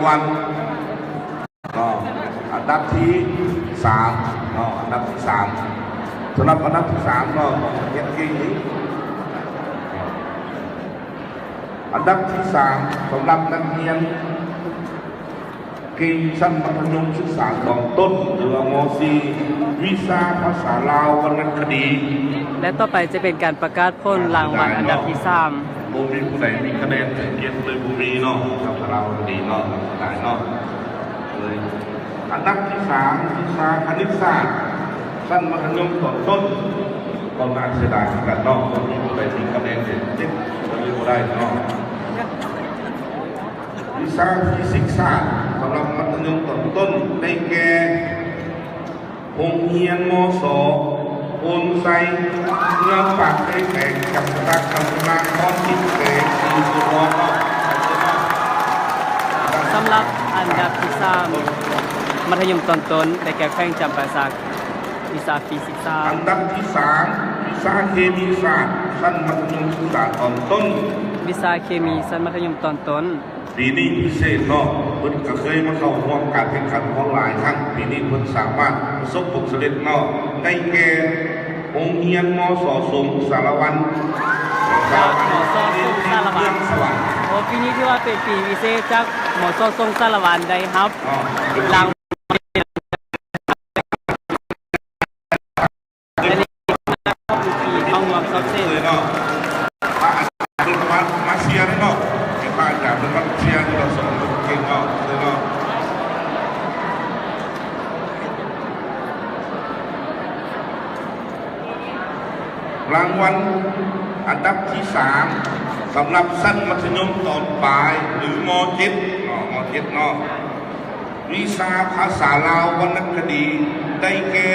ວັນເນາະ ອັນດັບທີສາມເນາະ ອັນດັບທີສາມ ສຳລັບອັນດັບທີສາມເນາະ ຂອງນັກຮຽນເກັ່ງນີ້ ອັນດັບທີສາມ ສຳລັບນັກຮຽນເກັ່ງຊັ້ນມັດທະຍົມສຶກສາຕອນຕົ້ນ ຫຼືວ່າ ມໍສີ່ ວິຊາພາສາລາວວັນນະຄະດີ ແລະ ຕໍ່ໄປຈະເປັນການປະກາດ ຜົນລາງວັນອັນດັບທີສາມ ບໍ່ມີຜູ້ໃດມີຄະແນນເຕັມສິບເລີຍ ບໍ່ມີເນາະ ສຳລັບລາວດີເນາະ ເສຍດາຍເນາະ. ເອີ ອັນດັບທີສາມ ວິຊາຄະນິດສາດ ຊັ້ນມັດທະຍົມຕອນຕົ້ນ ກໍໜ້າເສຍດາຍຄືກັນເນາະ ບໍ່ມີຜູ້ໃດມີຄະແນນເຕັມສິບເລີຍ ບໍ່ໄດ້ເນາະ. ວິຊາຟີຊິກສາດ ສຳລັບມັດທະຍົມຕອນຕົ້ນ ໄດ້ແກ່ ໂຮງຮຽນ ມສ ໂພນໄຊ ເມືອງປາກເຊ ແຂວງຈຳປາສັກ ນະຄອນນະຄອນ ແຂວງສີສຸດທອນເນາະ. ສຳລັບອັນດັບທີສາມ ມັດທະຍົມຕອນຕົ້ນ ໄດ້ແກ່ແຂວງຈຳປາສັກ ວິຊາຟີຊິກສາດ. ອັນດັບທີສາມ ວິຊາເຄມີສາດ ຊັ້ນມັດທະຍົມສຶກສາຕອນຕົ້ນ ວິຊາເຄມີຊັ້ນມັດທະຍົມຕອນຕົ້ນ. ປີນີ້ພິເສດເນາະ ເພິ່ນກໍເຄີຍມາເຂົ້າຮ່ວມການແຂ່ງຂັນຂອງເຮົາຫຼາຍຄັ້ງ ປີນີ້ເພິ່ນສາມາດປະສົບຜົນສຳເລັດເນາະ ໄດ້ແກ່ ໂຮງຮຽນ ມສ ສົງສາລະວັນ ຈາກ ມສ ສົງສາລະວັນ ເມືອງສະຫວັນ. ໂອ້ ປີນີ້ຖືວ່າເປັນປີພິເສດຈາກ ມສ ສົງສາລະວັນ ໄດ້ຮັບ ເນາະ ລາງວັນ ເຂົ້າຮ່ວມສອບເສັງເລີຍເນາະ ພະອາຈານເພິ່ນມາ ມາເຊຍເນາະ ພະອາຈານເພິ່ນມາເຊຍເນາະ ສອນເກັ່ງເນາະ ເລີຍເນາະ. ລາງວັນອັນດັບທີສາມ ສຳລັບຊັ້ນມັດທະຍົມຕອນປາຍ ຫຼື ມ.ເຈັດ ເນາະ ມ.ເຈັດ ເນາະ ວິຊາພາສາລາວວັນນະຄະດີ ໄດ້ແກ່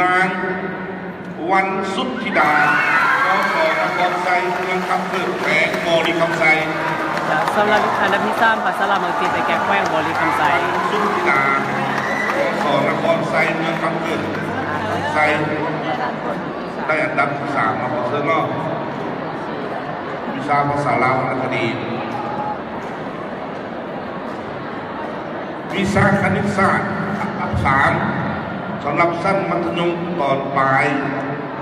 ນາງ ວັນສຸດທິດາ ມສ ນະຄອນໄຊ ເມືອງຄຳເກີດ ແຂວງບໍລິຄຳໄຊ. ສຳລັບອັນດັບທີສາມ ພາສາລາວ ມ.ເຈັດ ໄດ້ແກ່ແຂວງບໍລິຄຳໄຊ. ວັນສຸດທິດາ ມສ ນະຄອນໄຊ ເມືອງຄຳເກີດ ໄຊ ໄດ້ອັນດັບທີສາມ ມາຂໍເຊີນເນາະ ວິຊາພາສາລາວວັນນະຄະດີ. ວິຊາຄະນິດສາດ ອັນດັບສາມ ສຳລັບຊັ້ນມັດທະຍົມຕອນປາຍ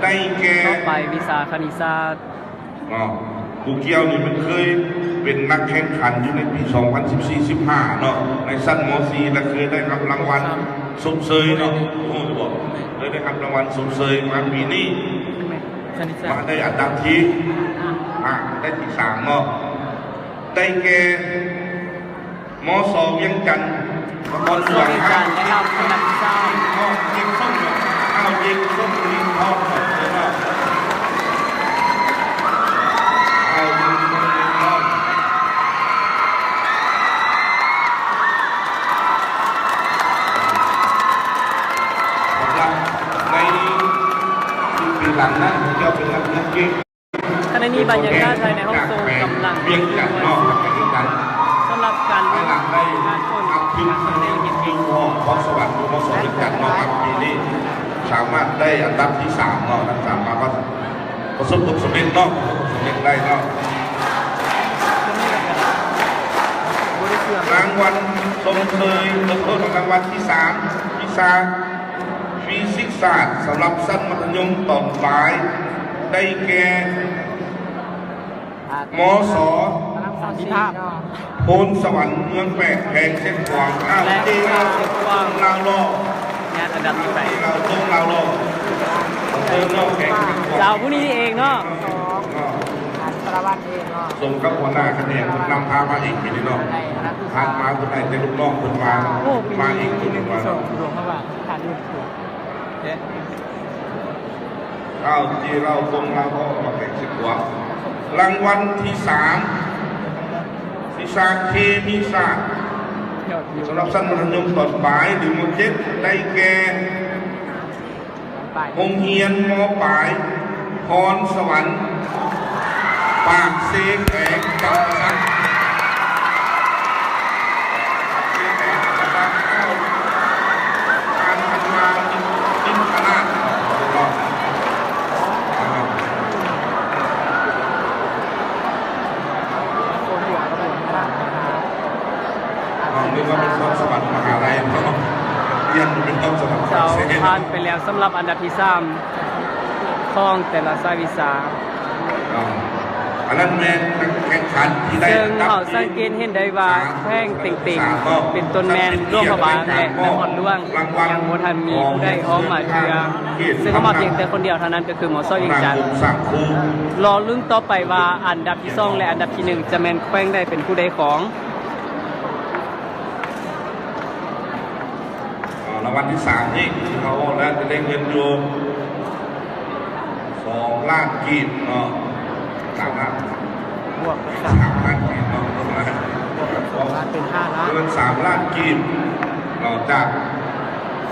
ໄດ້ແກ່ ຕໍ່ໄປວິຊາຄະນິດສາດ ເນາະ ຄູກ້ຽວນີ້ມັນເຄີຍເປັນນັກແຂ່ງຂັນຢູ່ໃນປີສອງພັນສິບສີ່ ສິບຫ້າ ເນາະ ໃນຊັ້ນ ມ.ສີ່ ແລະ ເຄີຍໄດ້ຮັບລາງວັນຊົມເຊີຍເນາະ ຮູ້ຢູ່ບໍ່? ເຄີຍໄດ້ຮັບລາງວັນຊົມເຊີຍມາປີນີ້ ມາໄດ້ອັນດັບທີ ອ່າ ໄດ້ທີສາມເນາະ ໄດ້ແກ່ ມສ ວຽງຈັນ ນະຄອນຫຼວງ ວຽງຈັນ ໄດ້ຮັບອັນດັບທີສາມ ເນາະ ເຈັກສົມ ເອົາ ເຈັກສົມລີທອງ ເອີ ເນາະ ເອົາ ເຈັກສົມລີທອງ. ສຳລັບໃນສິບປີຫຼັງນັ້ນ ເຈົ້າເປັນນັກຮຽນເກັ່ງ ຂະນະນີ້ບັນຍາກາດພາຍໃນຫ້ອງໂຊງກຳລັງ ວຽງຈັນເນາະ ສຳລັບການເລືອກ ພາຍຫຼັງໄດ້ຮັບທຶນ ຢູ່ຫໍພອນສະຫວັນ ຢູ່ ມສ ວຽງຈັນເນາະ ປີນີ້ສາມາດໄດ້ອັນດັບທີສາມເນາະ ສາມາດປະສົບຜົນສຳເລັດເນາະ ປະສົບຜົນສຳເລັດໄດ້ເນາະ. ລາງວັນຊົມເຊີຍ ຂໍໂທດ ລາງວັນທີສາມ ວິຊາ ຟີຊິກສາດ ສຳລັບຊັ້ນມັດທະຍົມຕອນປາຍ ໄດ້ແກ່ ມສ ສັນຕິພາບ ໂພນສະຫວັນ ເມືອງແປກ ແຂວງຊຽງຂວາງ ອ້າວ ເຈລາວ ເມືອງລາວຫຼໍ່ ຍາດອັນດັບທີແປດ ເຈລາວ ເມືອງລາວຫຼໍ່ ເຊີນເນາະ ແຂວງຊຽງຂວາງ ລາວຜູ້ນີ້ເອງເນາະ ເນາະ ສາລະວັນເອງເນາະ ສົມກັບຫົວໜ້າຄະແນນເພິ່ນນຳພາມາເອງ ປີນີ້ເນາະ ຜ່ານມາເພິ່ນໃຫ້ແຕ່ລູກນ້ອງເພິ່ນມາ ໂອ້ ມາເອງ ປີນີ້ ເພິ່ນວ່າເນາະ ດວງເຮົາວ່າ ຖ້າເລື່ອນຖືກ ເອີ ເອົາ ທີ່ເຮົາສົ່ງມາກໍມາແບ່ງສິບກວ່າ ລາງວັນທີສາມ ວິຊາເຄມີສາດ ສຳລັບຊັ້ນມັດທະຍົມຕອນປາຍ ຫຼື ມໍເຈັດ ໄດ້ແກ່ ໂຮງຮຽນ ມ.ປາຍ ພອນສະຫວັນ ປາກເຊ ແຂວງຈຳປາສັກ. ອັນຄັນວ່າ ດິນຂະໜາດ ເນາະ. ຄວາມສາມາດມະຫາໄລເນາະ ຮຽນເປັນຄວາມສາມາດ. ເຈົ້າ ເສດ ຜ່ານໄປແລ້ວສຳລັບອັນດັບທີສາມຂອງແຕ່ລະສາຍວິຊາ. ເນາະ ອັນນັ້ນແມ່ນການແຂ່ງຂັນທີ່ໄດ້ ເຊິ່ງເຮົາສັງເກດເຫັນໄດ້ວ່າແຂວງເຕັງເຕັງ ເປັນຕົ້ນແມ່ນຫຼວງພະບາງ ແລະ ນະຄອນຫຼວງ ຍັງບໍ່ທັນມີຜູ້ໃດອອກມາເທື່ອ ເຊິ່ງເຂົ້າມາພຽງແຕ່ຄົນດຽວເທົ່ານັ້ນ ກໍຄື ມສ ວຽງຈັນ. ລໍລຸ້ນຕໍ່ໄປວ່າອັນດັບທີສອງ ແລະ ອັນດັບທີໜຶ່ງ ຈະແມ່ນແຂວງໃດເປັນຜູ້ໄດ້ຄອງ. ອ່າ ລາງວັນທີສາມນີ້ ຄືເຮົາເວົ້າແລ້ວ ຈະໄດ້ເງິນຢູ່ສອງລ້ານກີບເນາະ ສາມລ້ານ ບວກກັບສາມ ສາມລ້ານກີບເນາະ ບວກກັບສອງລ້ານເປັນຫ້າລ້ານ ເງິນສາມລ້ານກີບເນາະ ຈາກ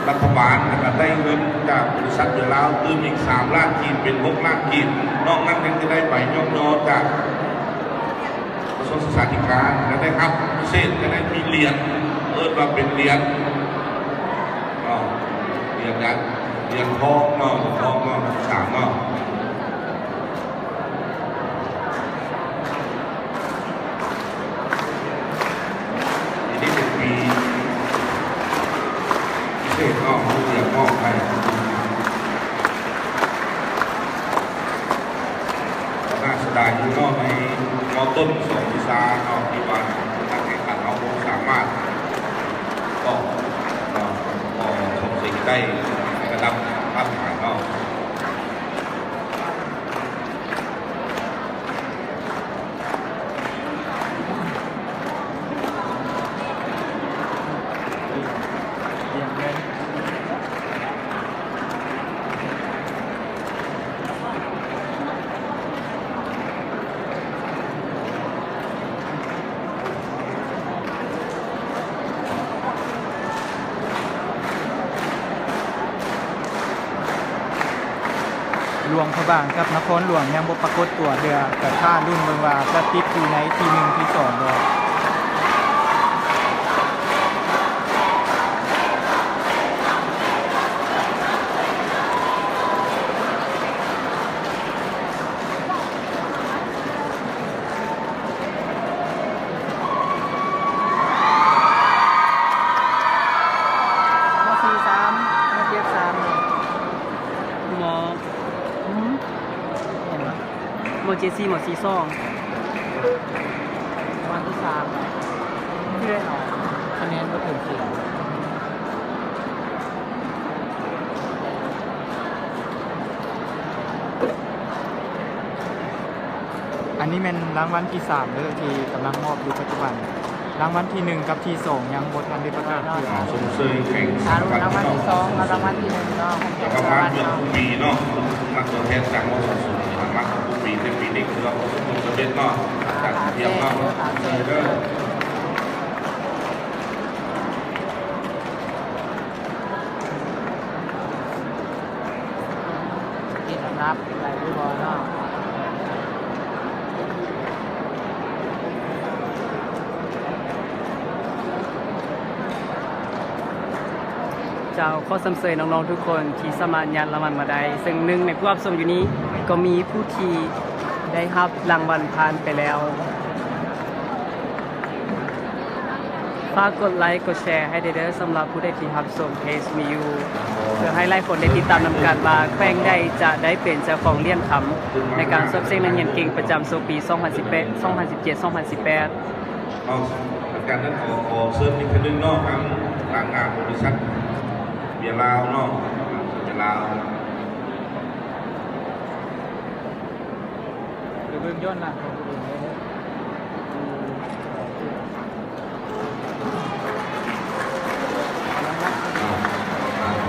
ລັດຖະບານ ແລ້ວກໍໄດ້ເງິນຈາກບໍລິສັດເບຍລາວຕື່ມອີກສາມລ້ານກີບ ເປັນຫົກລ້ານກີບ. ນອກນັ້ນຍັງຈະໄດ້ໃບຍ້ອງຍໍຈາກ ກະຊວງສຶກສາທິການ ແລະ ໄດ້ຮັບພິເສດ ຈະໄດ້ມີຫຼຽນ ເອີ້ນວ່າເປັນຫຼຽນເນາະ ຫຼຽນຫຍັງ ຫຼຽນທອງເນາະ ທອງເນາະ ສາມເນາະ. ປີນີ້ເປັນປີພິເສດເນາະ ເພິ່ນຢາກມອບໃຫ້. ກໍໜ້າເສຍດາຍຢູ່ເນາະ ໃນ ມ.ຕົ້ນສອງວິຊາເນາະ ທີ່ວ່າການແຂ່ງຂັນເຮົາບໍ່ສາມາດອອກ ເນາະ ອອກສອບເສັງໄດ້ໃນລະດັບມາດຕະຖານເນາະ. ຫຼວງພະບາງກັບນະຄອນຫຼວງຍັງບໍ່ປາກົດຕົວເທື່ອ ກະຖ້າລຸ້ນເບິ່ງວ່າຈະຕິດຢູ່ໃນທີໜຶ່ງ ທີສອງບໍ່. ມ.ສີ່ ສາມ ມ.ເຈັດ ສາມ ເນາະ ມ. ເຫັນບໍ່? ມ.ເຈັດ ສີ່ ມ.ສີ່ ສອງ ວັນທີສາມ ທີ່ໄດ້ເອົາຄະແນນບໍ່ເຖິງສິບ. ອັນນີ້ແມ່ນລາງວັນທີສາມເດີ ທີ່ກຳລັງມອບຢູ່ປັດຈຸບັນ. ລາງວັນທີໜຶ່ງກັບທີສອງຍັງບໍ່ທັນໄດ້ປະກາດເທື່ອ. ຊົມເຊີຍແຂວງສາລະວັນເນາະ ລາງວັນທີສອງກັບລາງວັນທີໜຶ່ງເນາະ ຂອງແຂວງສາລະວັນເນາະ ແລ້ວກໍມາເປັນຜູ້ປີເນາະ ມາຕົວແທນຈາກ ມສ ສູນ ມາທຸກປີ ແຕ່ປີນີ້ຄືວ່າປະສົບຜົນສຳເລັດເນາະ ຈາກກະທຽມເນາະ ເຊີນເດີ. ເຮັດລະດັບໄດ້ຢູ່ບໍ່ເນາະ? ເຈົ້າ ຂໍຊົມເຊີຍນ້ອງໆທຸກຄົນທີ່ສາມາດຍາດລາງວັນມາໄດ້ ເຊິ່ງໜຶ່ງໃນຜູ້ຮັບຊົມຢູ່ນີ້ກໍມີຜູ້ທີ່ໄດ້ຮັບລາງວັນຜ່ານໄປແລ້ວ. ຝາກກົດໄລກົດແຊໃຫ້ແດ່ເດີ ສຳລັບຜູ້ໃດທີ່ຮັບຊົມເພຈມີຢູ່ ເພື່ອໃຫ້ຫຼາຍຄົນໄດ້ຕິດຕາມນຳກັນວ່າແຂວງໃດຈະໄດ້ເປັນເຈົ້າຂອງຫຼຽນຄຳໃນການສອບເສັງນັກຮຽນເກັ່ງປະຈຳໂຊປີສອງພັນສິບແປດ ສອງພັນສິບເຈັດ ສອງພັນສິບແປດ. ເນາະ ອາຈານນັ້ນ ຂໍ ຂໍເຊີນອີກເທື່ອໜຶ່ງເນາະ ທາງ ທາງໜ້າບໍລິສັດເບຍລາວເນາະ ເບຍລາວ. ໄປເບິ່ງຍ້ອນຫຼັງຂອງຜູ້ອື່ນໄດ້ເດີ.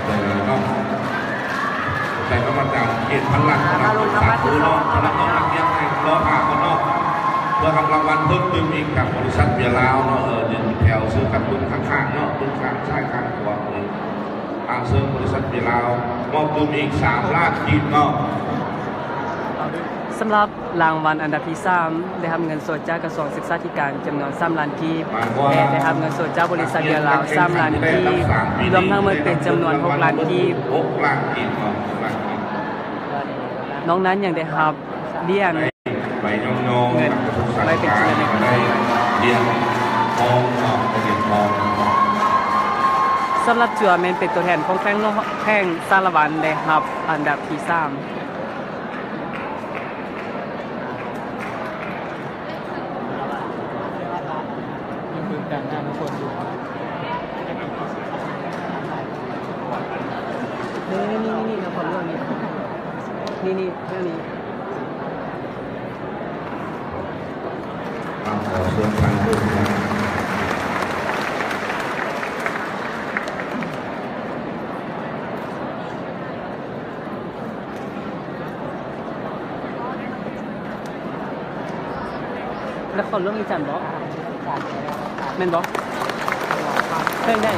ໄປເນາະ ໄປກຳມະການເຂດພັນຫຼັກເນາະ ສາທຸເນາະ ສຳລັບນ້ອງນັກຮຽນໃຫ້ລໍຖ້າກ່ອນເນາະ ເພື່ອຮັບລາງວັນເພີ່ມຕື່ມອີກຈາກບໍລິສັດເບຍລາວເນາະ. ເອີ ຢືນແຖວຊື່ກັນເບິ່ງຂ້າງໆເນາະ ເບິ່ງຂ້າງຊ້າຍຂ້າງຂວາເລີຍ. ອ່າ ເຊີນບໍລິສັດເບຍລາວ ມອບຕື່ມອີກສາມລ້ານກີບເນາະ. ສຳລັບ ລາງວັນອັນດັບທີສາມ ໄດ້ຮັບເງິນສົດຈາກກະຊວງສຶກສາທິການຈຳນວນສາມລ້ານກີບ ແລະ ໄດ້ຮັບເງິນສົດຈາກບໍລິສັດເບຍລາວສາມລ້ານກີບ ລວມທັງໝົດເປັນຈຳນວນຫົກລ້ານກີບ. ຫົກລ້ານກີບເນາະ ຫົກລ້ານກີບ. ນອກນັ້ນຍັງໄດ້ຮັບຫຼຽນ ໃບຍ້ອງຍໍ ເງິນ ຈາກກະຊວງສຶກສາທິການ ໄວ້ເປັນຈຳນວນ ໄດ້ຫຼຽນທອງເນາະ ໄດ້ຫຼຽນທອງ. ສຳລັບຈົວແມ່ນເປັນຕົວແທນຂອງແຂວງຫຼວງ ແຂວງສາລະວັນ ໄດ້ຮັບອັນດັບທີສາມ. ນີ້ຄືການນຳຄົນຢູ່ ນີ້ ນີ້ ນີ້ ນະຄອນຫຼວງນີ້ ນີ້ ນີ້ ແນວນີ້. ນະຄອນຫຼວງວຽງຈັນບໍ? ແມ່ນບໍ? ເຄື່ອງໃດ?